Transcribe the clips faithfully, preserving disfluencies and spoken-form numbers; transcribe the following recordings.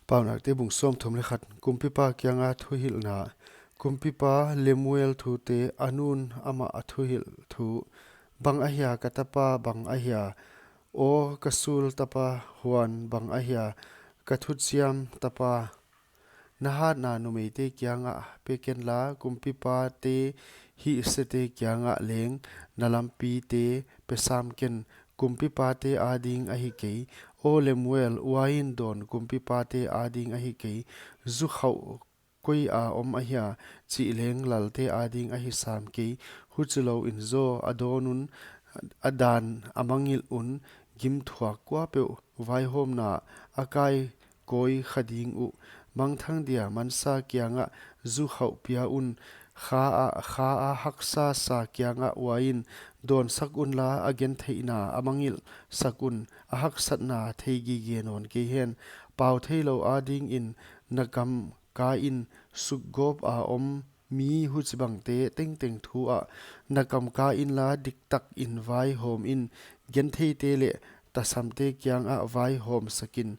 Paunakte bung sawmthum leh khat. Kumpipa kianga thuhilhna. Kumpipa Lemuel thute, a nun amah a thuhilh thu. Bang ahia, ka tapa, bang ahia? Aw ka sul tapa, huan bang ahia, ka thuchiam tapa? Na hatna numeite kiangah pe kenla, kumpipate hihsete kiangah leng na lampite pe sam ken. Kumpipate ading ahi kei, aw Lemuel, uain dawn kumpipate ading ahi kei. Zu khauh koi a om ahia chih leng lalte ading ahi sam kei. Huchilouin zaw a dawn un, a dan a mangngilh un, gimthuak kuapeuh vaihawmna a kai kawi kha ding uh. Mangthang dia mansa kiangah zu khauh pia un, kha a, kha a haksa sa kiangah uain dawnsak unla, a gentheihna a mangngilhsak un, a haksatna thei gige nawn kei hen. Pau theilou adingin na kam ka in, sukgawp a om mi huchibangte tengteng thu ah na kam ka inla, diktakin vaihawm in. Gentheite leh tasamte kiangah vaihawmsak in.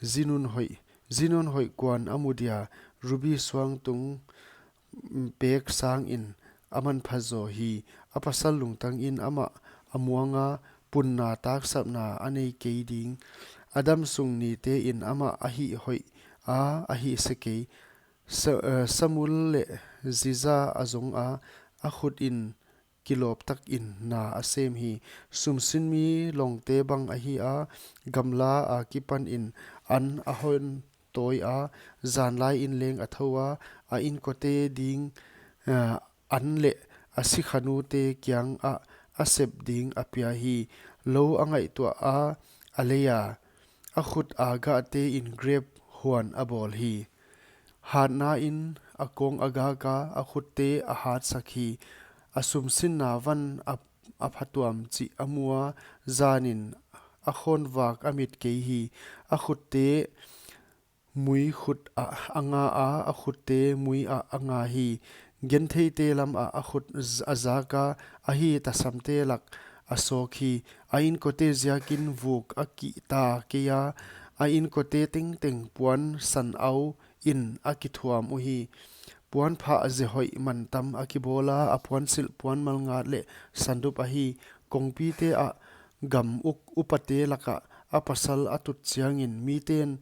Zi nun hoih, zi nun hoih kuan a mu dia? Rubi suangtung, mm, pek sangin a manpha zaw hi. A pasal lungtangin amah a muanga, punna taksapna a nei kei ding. A damsung nitein amah a hih hoih a, a hih se kei. Sa-, eh, samul leh ziza a zong a, a khutin kilawp takin na a sem hi. Sumsinmi lawngte bang ahi a, gamla akipanin an a hon tawi a, zanlaiin leng a thou a, a inkote ding, eh, an leh a sikhanute kiangah a sep ding a pia hi. Lou a ngaihtuah a, a lei a, a khut a gahtein grep huan a bawl hi. Hatnain a kawng a gak a, a khutte a hatsak hi. A sumsinna van a, a phatuam chih a mu a, zanin a khawnvak a mit kei hi. A khutte mui khut ah a nga a, a khutte mui ah a nga hi. Gentheite lamah a khut z-, a zak a, ahi tasamte lak a sawk hi. A inkote ziakin vuk a kihta kei a, a inkote tengteng puan san au in a kithuam uhi. Puan phah ze hoih mantam a kibawl a, a puansilh puan malngat leh sandup ahi. Kongpite ah gam uk upate lakah a pasal a tut chiangin miten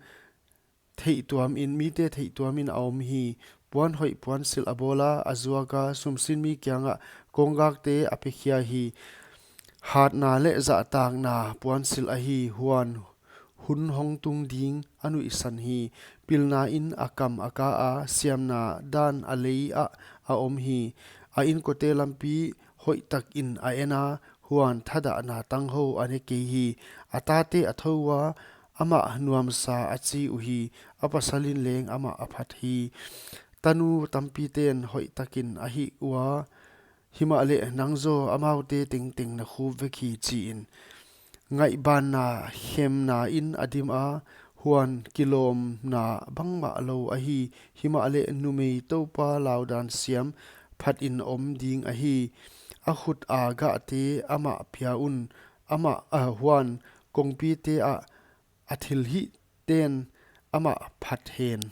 theihtuamin, mite theihtuamin a om hi. Puan hoih puansilh a bawl a, a zuak a, sumsinmi kiangah kawnggakte a pekhia hi. Hatna leh zahtakna puansilh ahi, huan hun hong tung ding a nuihsan hi. Pilnain a kam a ka a, siamna dan a lei ah a om hi. A inkote lampi hoihtakin a en a, huan thadahna tanghou a ne kei hi. A tate a thou a, amah nuamsa a chi uhi. A pasalin leng amah a phat hi. Tanu tampiten hoihtakin a hih ua, himahleh nang zaw amaute tengteng na khup vek hi, chiin. Ngaihbanna khemnain a dim a, huan kilawmna bangmah lou ahi. Himahleh numei Toupa laudan siam phatin om ding ahi. A khut a gahte amah pia un, amah, ah, huan kongpite ah a thilhihten amah phat hen.